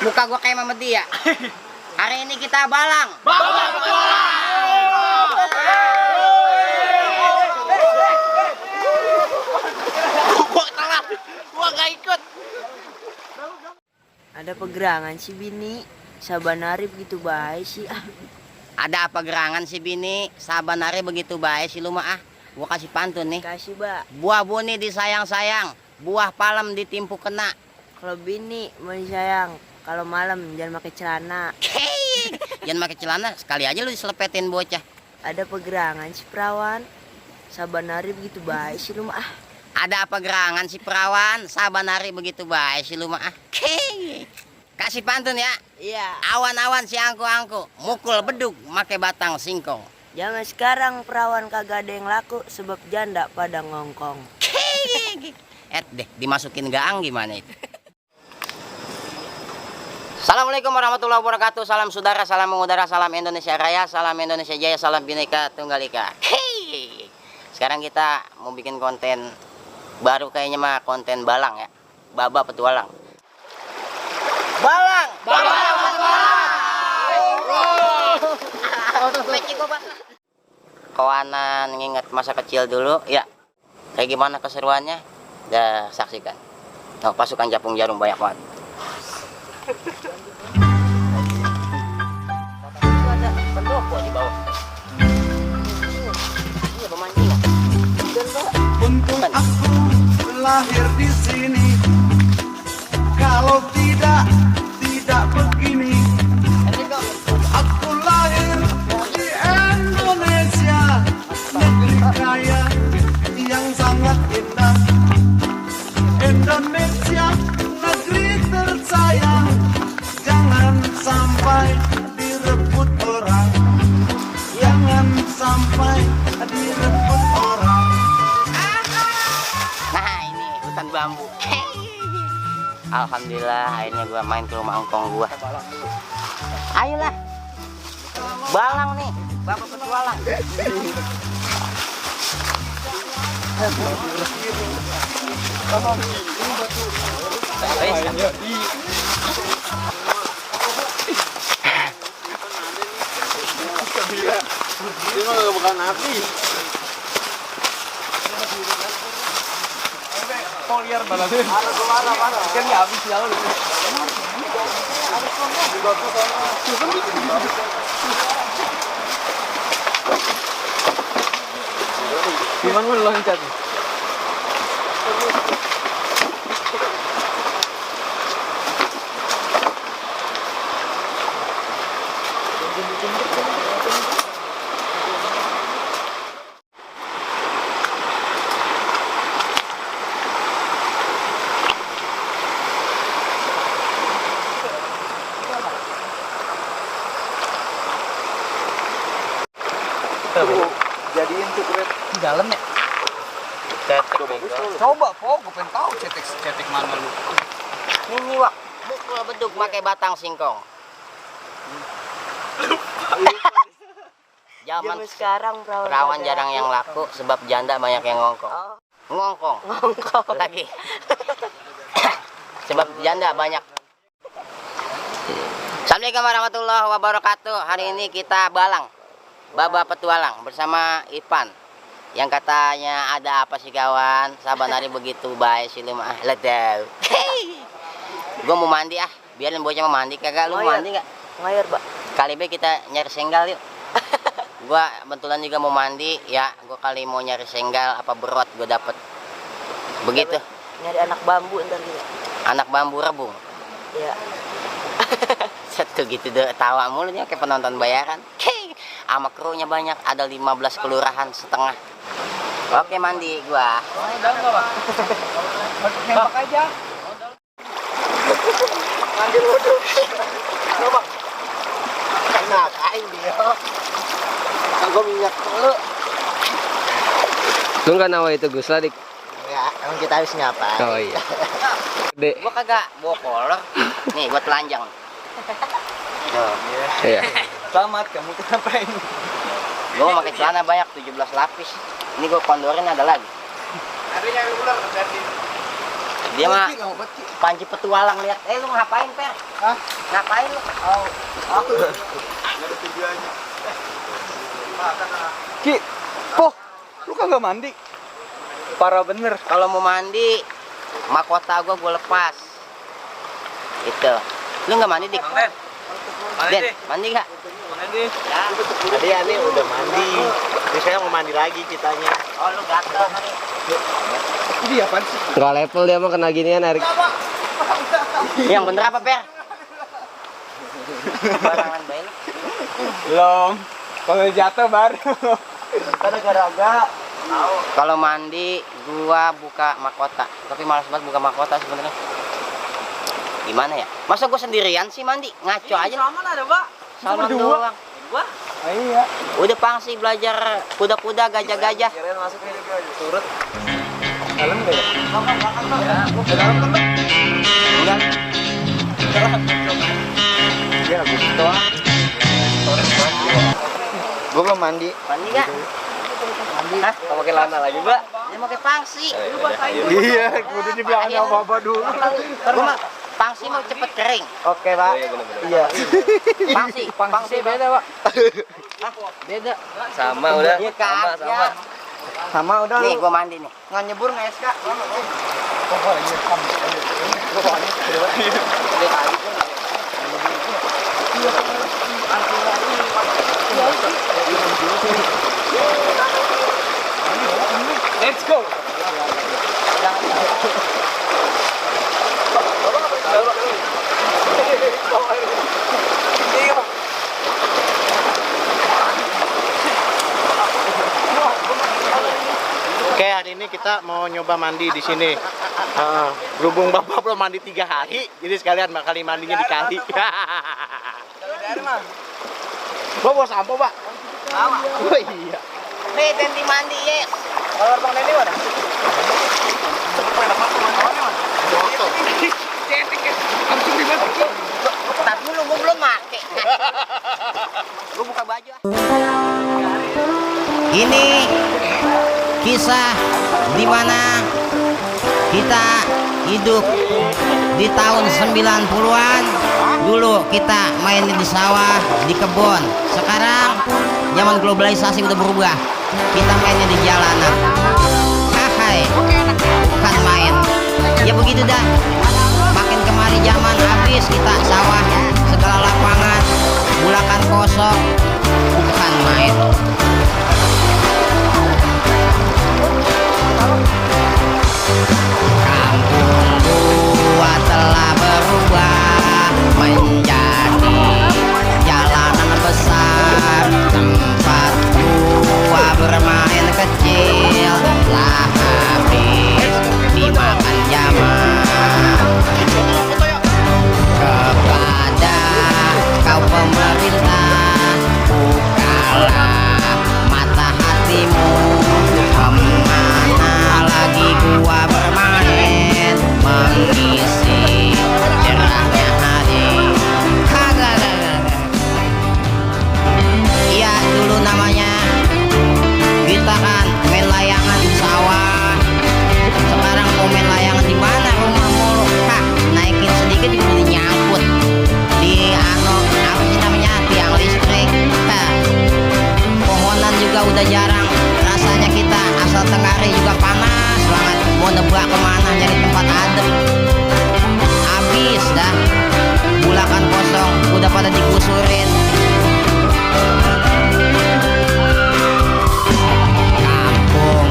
Muka gua kayak Mama dia. Hari ini kita balang. Bapak petualang. Gua telat. Gua gak ikut. Ada pegerangan si bini, sabanari begitu baik sih. Ada apa gerangan si bini? Sabanari begitu baik si lu mah ah. Gua kasih pantun nih. Kasih, Mbak. Buah buni disayang-sayang, buah palem ditimpu kena. Kalau bini mau disayang, kalau malam jangan pakai celana. Jangan pakai celana, sekali aja lu diselepetin bocah. Ada pegerangan si perawan, sabanari begitu baik sih lu mah. Ada apa gerangan si perawan? Sabanari begitu baik si lu mah ah. Kasih pantun ya. Iya. Awan-awan si angku-angku, mukul beduk make batang singkong. Jangan sekarang perawan kagak ada yang laku sebab janda pada ngongkong. Deh, dimasukin gaang gimana itu? Assalamualaikum warahmatullahi wabarakatuh. Salam saudara, salam mengudara, salam Indonesia Raya, salam Indonesia Jaya, salam Bhinneka Tunggal Ika. Sekarang kita mau bikin konten baru kayaknya mah, konten balang ya. Baba petualang. Balang. Bapak petualang. Kawanan nginget masa kecil dulu ya. Kayak gimana keseruannya? Udah saksikan. Oh, pasukan Japung Jarum banyak banget. Ada pendopo di bawah. Iya, pemancingan. Untung aku lahir di sini. Kalau tidak begini. Aku lahir di Indonesia, negeri kaya yang sangat indah. Indonesia, negeri tersayang, jangan sampai direbut orang. Jangan sampai direbut orang. Nah, ini hutan bambu. Alhamdulillah akhirnya gua main ke rumah engkong gua. Ayolah. Balang nih, Bapak petualang. Ini mah bukan api. Poliar banget. Kan ya habis ya lu. Gimana lu loncat? Jadiin tuh keren. Di dalam ya? Cetek. Coba, gue pengen tahu cetek mana lu. Ini wak, mukul beduk pakai batang singkong. Zaman sekarang perawan jarang yang laku sebab janda banyak yang ngongkong. Ngongkong. Lagi. Sebab janda banyak. Assalamualaikum warahmatullahi wabarakatuh. Hari ini kita balang. Baba petualang bersama Ipan. Yang katanya ada apa sih kawan? Sabanari begitu baik sih lu mah. Ledau. Gua mau mandi ah. Biarin bocah mau mandi kagak, lu mau mandi enggak? Ngayar, Pak. Kali be kita nyari senggal yuk. Gua kebetulan juga mau mandi ya. Gua kali mau nyari senggal apa berot gua dapet. Begitu. Nyari anak bambu ntar juga. Anak bambu rebung. Iya. Satu gitu deh, tawa mulu nih kayak penonton bayaran. Sama krunya banyak, ada 15 kelurahan setengah. Oke, mandi gua. Udah enggak, Pak? Nembak aja. Mandi wudhu. Coba. Enak, aing dia. Kagak minyak dulu. Lu nggak nawa itu Gus Ladik? Ya, emang kita harus ngapa? Oh iya. Gede. Gua kagak bawa kolor. Nih, gua telanjang. Tuh. Iya. Selamat, kamu kenapa ini? Gua pakai celana banyak 17 lapis. Ini gua kondorin ada lagi. Ada yang ulang ganti. Dia mah Panji petualang lihat. Lu ngapain, Per? Hah? Ngapain lu? Aku. Ki, poh, lu kagak mandi? Parah bener. Kalau mau mandi, mahkota gua lepas. Itu. Lu nggak mandi, Dik? Den, mandi nggak? Tadi Ani udah mandi. Jadi saya mau mandi lagi ceritanya. Oh, lu gatel kali. Ini apaan sih? Nggak level dia mah kena ginian Erik. Yang bener apa, Per? Barangan baik. Belum. Kalau jatuh baru. Ada garaga. Kalau mandi, gua buka mahkota. Tapi malas banget buka mahkota sebenarnya. Gimana ya? Masa gua sendirian sih mandi? Ngaco aja. Salman ada, Pak. Salman doang. Ah, iya. Udah pangsi belajar kuda-kuda, gajah-gajah. Kirain masuknya juga turut. Dalam enggak ya? Ya, dalam kan, Pak? Enggak. Ya, gitu doang. Gua belum mandi. Mandi enggak? Hah? Mau pakai lana lagi, Mbak? Dia mau ke pangsi. Iya, kudu dibilang sama Bapak dulu. Gua mah pangsi mau cepet kering. Oke, Pak. Iya. Pangsi beda, Pak. Hah? Beda. Sama udah. Iya Sama, kan? sama. Sama udah Nih lu. gua mandi nih. Nggak nyebur nggak SK? Let's go. Oke, hari ini kita mau nyoba mandi di sini. Berhubung Bapak belum mandi 3 hari, jadi sekalian bakal mandinya di kali. Bawa bawa sampo, Pak. Oh iya. Nih tenti mandi, yes. Kalau Bang Neni mana? Tar dulu gua belum make. Gua buka baju. Ini kisah di mana kita hidup di tahun 90-an. Dulu kita main di sawah, di kebun. Sekarang zaman globalisasi udah berubah. Kita mainnya di jalanan. Hai, bukan main. Ya begitu dah. Makin kemari zaman habis kita sawah, segala lapangan, bulakan kosong, bukan main. Kampung gua telah berubah menjadi jalanan besar. Tempat gua bermain kecil lah habis dimakan zaman. Kepada kau pemerintah, bukalah mata hatimu. Kemana lagi gua bermain, mengisi cerahnya hati. Iya dulu namanya kita kan main layangan di sawah. Sekarang mau main layangan di mana, rumah mulu. Hah, naikin sedikit juga udah nyangkut di apa sih namanya, tiang listrik. Hah, pohonan juga udah jarang. Rasanya kita asal Tenggari juga panas banget. Mau nebak kemana nyari tempat adem. Habis dah, bulakan kosong udah pada digusurin. Kampung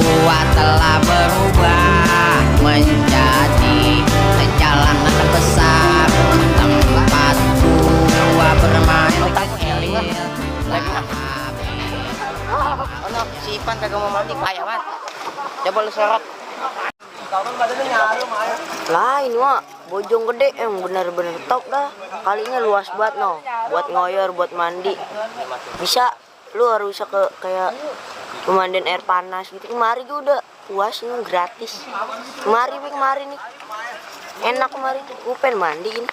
gua telah berubah menjadi jalanan besar. Tempat gua bermain kecil. Oh, si Ipan kagak mau mandi, payah banget. Coba lu sorot. Lah ini mah bojong gede yang bener-bener top dah. Kalinya luas banget no. Buat ngoyor, buat mandi. Bisa lu harus bisa ke kayak pemandian air panas gitu. Kemari gue udah puas ini gratis. Kemari nih. Enak kemarin. Gue pengen mandi ini.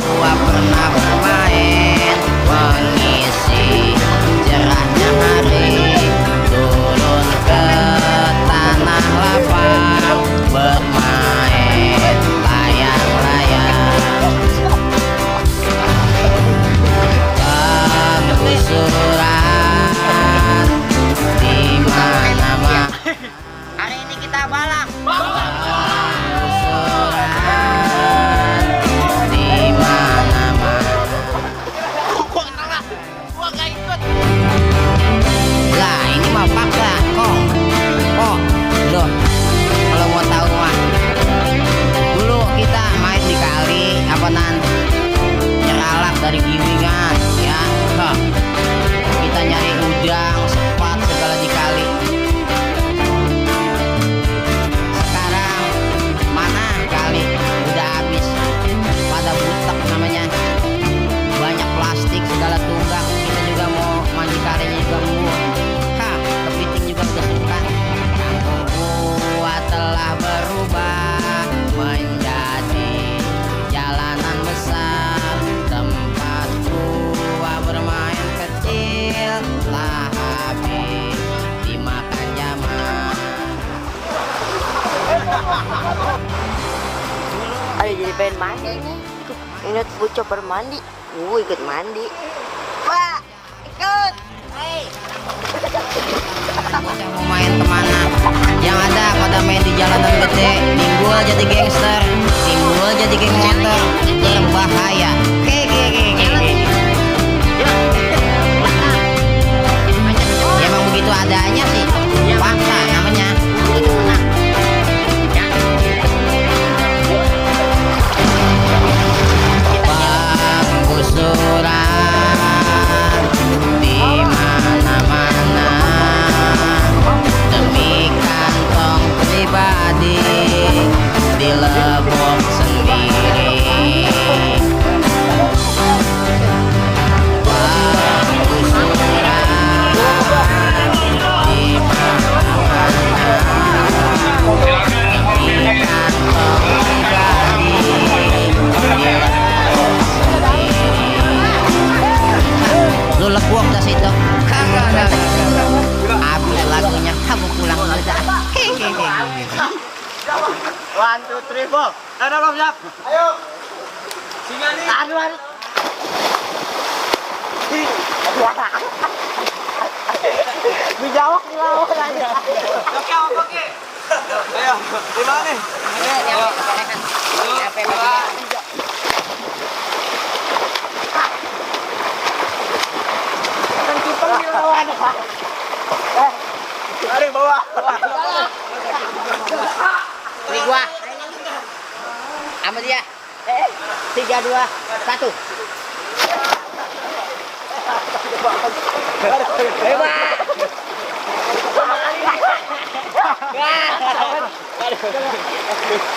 Gua pernah bermain mengisi cerahnya hari, turun ke kita balang. Lah ini mah paksa kong. Oh, loh. Kalau mau tahu mah, dulu kita main di kali apa nyeralak dari giwingan ya. Huh. Kita nyari udang, sepat segala di kali. Sekarang mana kali udah habis, pada butek namanya. Banyak plastik segala tunggak. Kita juga mau mandi kalinya juga mau. Ha, kepiting juga udah suka. Kampung gua telah berubah menjadi jalanan besar. Tempat gua bermain kecil telah habis dimakan zaman. Ayo jadi pengen mandi nih. Ingat bocah bermandi. Gue ikut mandi. Pak, ikut. Hei. Bocah mau main kemana? Yang ada pada main di jalanan gede. Timbul jadi gangster, timbul jadi geng motor. Berbahaya. Ya emang begitu adanya sih. Paksa namanya. Penggusuran di mana-mana demi kantong pribadi dilebok sendiri. Penggusuran di mana-mana demi kantong pribadi dilebok sendiri. Lu lekuak dah situ. Kagak. Habis lagunya, kamu pulang aja. One, two, three, four. Ada belum siap? Ayo. Singa nih. Aduh. Dijawab lawan aja. Oke, oke. Ayo, di mana nih? Mari bawa. Ini gua. Sama dia. 3, 2, 1.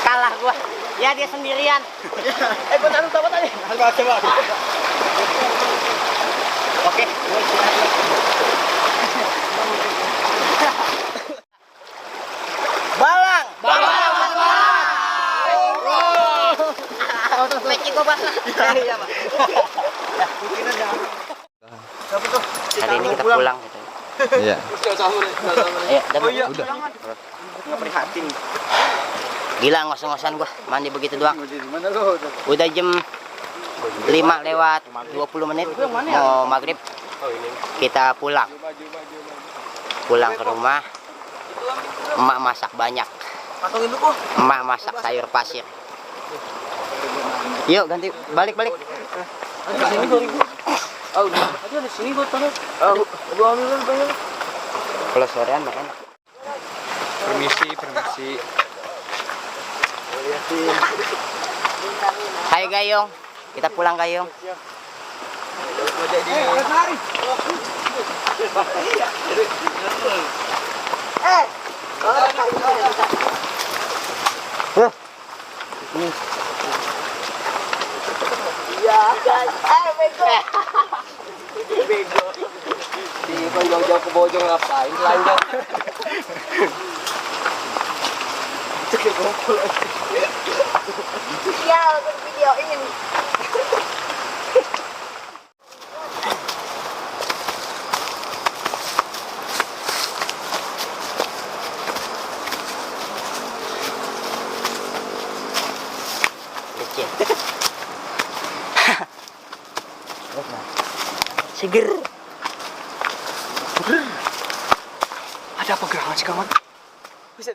Kalah gua. Ya dia sendirian. Gua taruh sama tadi. Coba. Oke, gua istirahat. Balang. Peci gua basah. Iya, Pak. Hari ini kita pulang gitu. Iya. Ayo, udah. Prihatin. Gila ngos-ngosan gua, mandi begitu doang. Udah jam 5 lewat 20 menit mau maghrib. Kita pulang. Pulang ke rumah. Emak masak banyak. Emak masak sayur pasir. Yuk ganti balik. Sini 2000. Oh, udah. Ada di sini buat tanah. Gua ambil banyak. Kalau sorean mah enak. Permisi. Hai Gayung, kita pulang Gayung. Bego. Di jauh-jauh ke Bojong ngapain telanjang? Ya, untuk video ini. Licin. Seger. Ada apa gerangan sih kawan? Bisa.